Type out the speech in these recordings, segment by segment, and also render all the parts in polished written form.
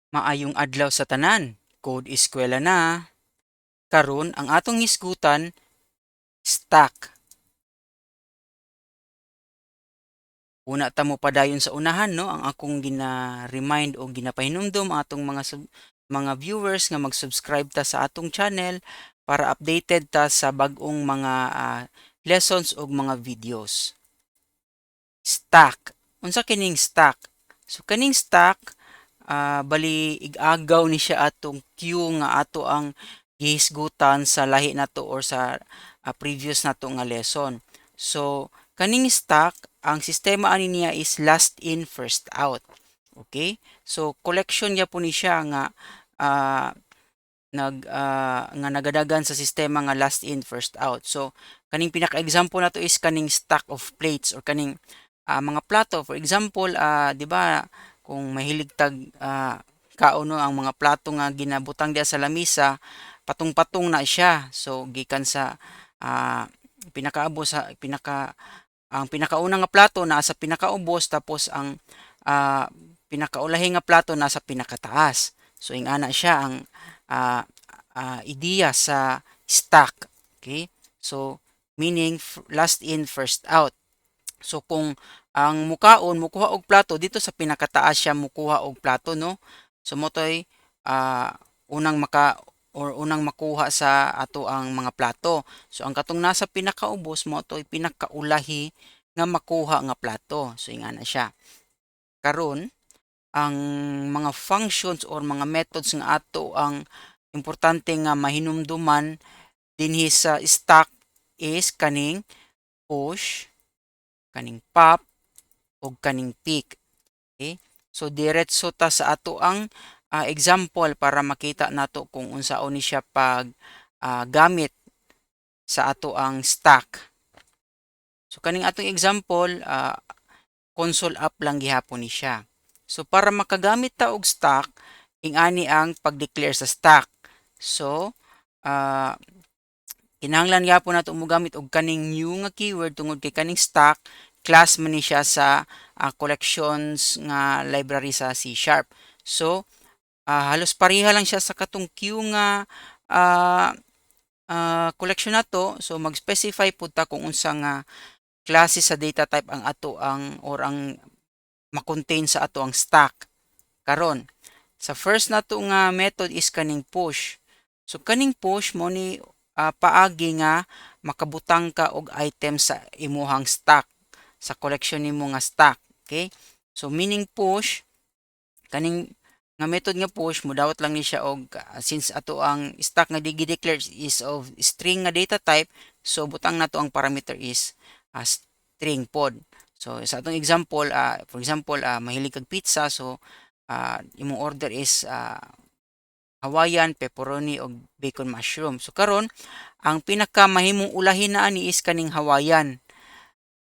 Maayong adlaw sa tanan, Code Eskwela na. Karon ang atong hisgutan, stack. Una ta mo padayon sa unahan, no, ang akong gina-remind o ginapahinumdom ang atong mga viewers nga mag-subscribe ta sa atong channel para updated ta sa bag-ong mga lessons ug mga videos. Stack. Unsa kining stack? So kaning stack, bali ig-agaw ni siya atong queue nga ato ang gihisgutan sa lahi nato or sa previous nato nga lesson. So kaning stack, ang sistema ani niya is last in, first out. Okay? So collection gyapon ni siya nga nag nga nagadagan sa sistema nga last in, first out. So kaning pinaka-example nato is kaning stack of plates or kaning mga plato. For example, di ba kung mahilig tag kaon, no, ang mga plato nga ginabutang diha sa lamisa, patong-patong na siya. So gikan sa pinakaabos sa pinaka, ang pinakauna nga plato naa sa pinakaubos, tapos ang pinakaulahi nga plato nasa pinakataas. So ingana siya ang ideya sa stack. Okay? So meaning last in, first out. So kung ang mukaon mukuha og plato dito sa pinakataas siya mukuha og plato, no. So mao toy unang maka or unang makuha sa ato ang mga plato. So ang katong nasa pinakaubos, mao toy pinakaulahi nga makuha nga plato. So ingana siya. Karon ang mga functions or mga methods nga ato ang importante nga mahinumduman dinhi sa stack is kaning push, kaning pop, ug kaning peek. Okay? So diretso ta sa ato ang example para makita nato kung unsaon ni siya pag gamit sa ato ang stack. So kaning atong example, console app lang gihapon ni siya. So para makagamit ta og stack, ingani ang pag-declare sa stack. So kinahanglan gyapon nato mogamit og kaning new nga keyword tungod kay kaning stack class man ni siya sa collections nga library sa C#. So halos pareha lang siya sa katong queue nga collection nato. So mag-specify pud ta kung unsa nga klase sa data type ang ato ang or ang ma-contain sa ato ang stack. Karon, sa first nato nga method is kaning push. So kaning push mo ni paagi nga makabutang ka og item sa imuhang stack, sa collection nimo nga stack. Okay? So meaning push, kaning nga method nga push, mudawat lang ni siya og since ato ang stack nga gi-declare is of string nga data type, so butang nato ang parameter is string pod. So sa atong example, for example, mahilig kag pizza, so imong order is Hawaiian, pepperoni og bacon mushroom. So karon ang pinaka mahimong ulahin na ani is kaning Hawaiian.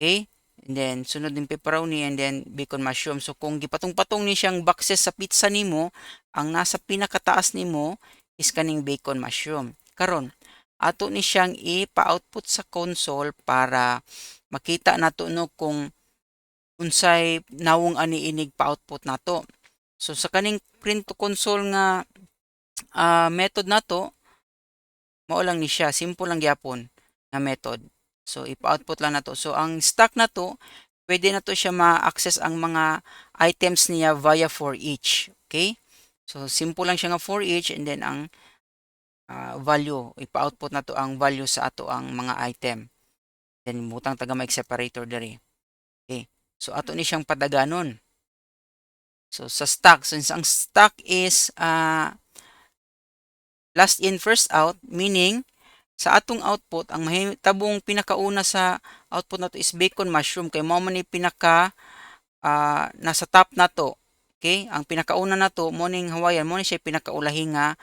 Okay? And then sunod din pepperoni and then bacon mushroom. So kung gipatong-patong ni siyang boxes sa pizza nimo, ang nasa pinakataas nimo is kaning bacon mushroom. Karon, ato ni siyang ipa-output sa console para makita nato, no, kung unsay nawong ani inig pa-output nato. So sa kaning print to console nga method nato, mao lang ni siya, simple lang gyapon nga method. So ipa-output lang nato. So ang stack nato, pwede nato siya ma-access ang mga items niya via for each. Okay? So simple lang siya nga for each and then ang value, ipa-output nato ang value sa ato ang mga item. Then butang ta gamay separator diri. Okay. So ato ni siyang padaganon. So sa stack, since ang stack is last in, first out, meaning sa atong output, ang mahitabong pinakauna sa output nato is bacon mushroom kay mao man ni pinaka nasa top nato. Okay? Ang pinakauna nato mo ning Hawaiian, mo ni siya pinakaulahi nga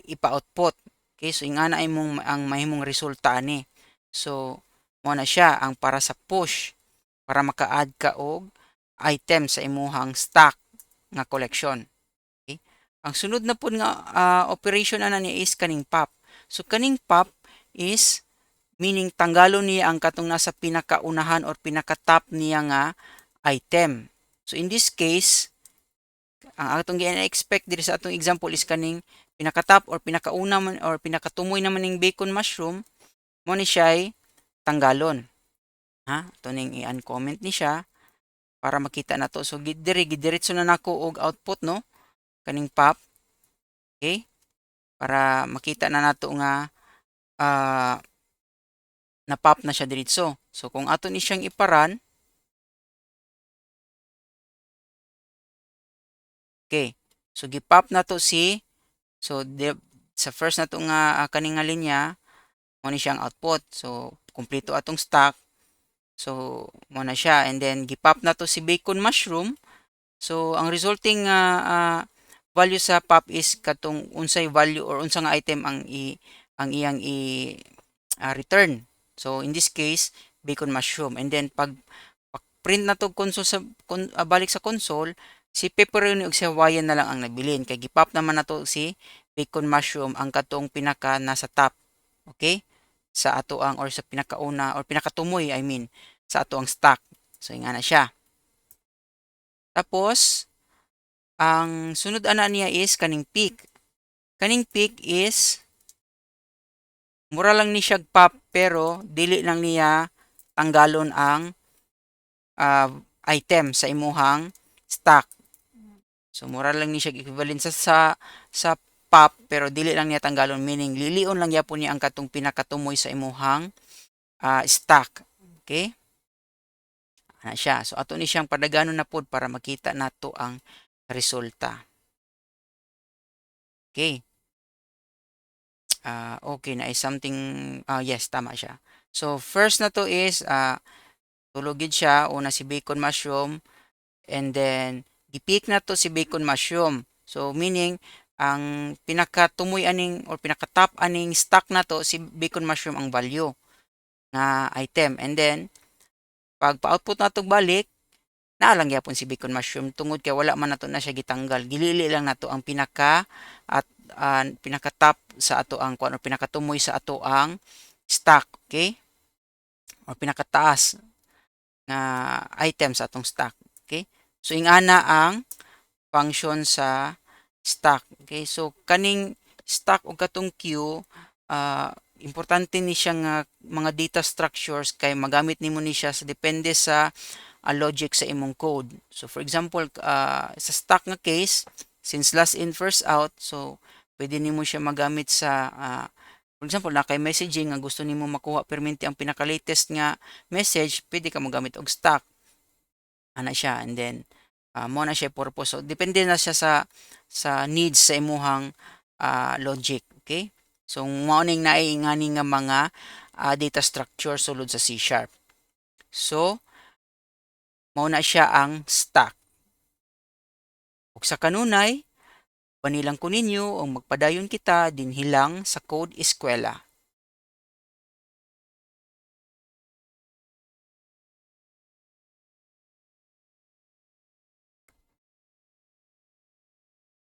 ipa-output. Okay? So ingana ay mong ang mahimong resulta ani. So mo na siya ang para sa push, para maka-add ka og item sa imuhang stack nga collection. Okay? Ang sunod na pud nga operation ana niya is kaning pop. So kaning pop is meaning tanggalon niya ang katong nasa pinakaunahan or pinaka-top niya nga item. So in this case, Ang atong gi-expect diri sa atong example is kaning pinaka-top or pinakauna man or pinakatumoy naman ning bacon mushroom, mo ni siya tanggalon. Ha? Ato ning i-uncomment ni siya para makita nato. So diri gidiretso na nako og output, no, kaning pop. Okay? Para makita na nato nga na pop na siya diretso. So kung ato ni siyang ipa-run, okay. So gi-pop na to si, so sa first nato nga kaning nga linya, mo ni siyang output. So kumpleto atong stack. So mo na siya, and then gi-pop na to si bacon mushroom. So ang resulting value sa pop is katong unsay value or unsa nga item ang iyang i return. So in this case, bacon mushroom. And then pag print na to console sa balik sa console, si pepperoni ug si Hawaiian na lang ang nabilin kay gi-pop naman nato si bacon mushroom, ang katong pinaka nasa top. Okay? Sa ato ang or sa pinakauna or pinakatumoy, I mean, sa ato ang stack. So ingana siya. Tapos ang sunod ana niya is kaning peek. Kaning peek is mura lang ni siya pop, pero dili lang niya tanggalon ang item sa imuhang stack. So mura lang ni siya equivalent sa pop, pero dili lang niya tanggalon, meaning lilion lang gyapon niya ang katong pinakatumoy sa imuhang stack. Okay? Ana siya. So ato ni siyang padaganon na pod para makita nato ang resulta. Okay. Okay na is something, yes, tama siya. So first na to is tulo gid siya. Una si bacon mushroom, and then gi-peek na to si bacon mushroom. So meaning ang pinakatumoy aning or pinaka-top aning stack na to, si bacon mushroom ang value nga item. And then pag pa-output nato balik, naa lang gyapon si bacon mushroom tungod kay wala man nato na siya gitanggal. Gilili lang nato ang pinaka at pinaka-top sa ato ang kuan or pinakatumoy sa ato ang stack, okay? Or pinakataas nga item sa atong stack, okay? So ingana ang function sa stack, okay? So kaning stack og katong queue, importante ni siya nga mga data structures kay magamit nimo ni siya sa depende sa logic sa imong code. So for example, sa stack nga case, since last in first out, so pwede nimo siya magamit sa for example, na kay messaging nga gusto nimo makuha perminti ang pinaka-latest nga message, pwede ka mogamit og stack. Ana siya, and then mo na siya purpose. So depende na siya sa needs sa imuhang logic, okay? So mao ning naay ingani nga mga data structure sulod sa C#. So mao na siya ang stack. Ug sa kanunay, panilang ko ninyo ang magpadayon kita dinhi lang sa Code Eskwela.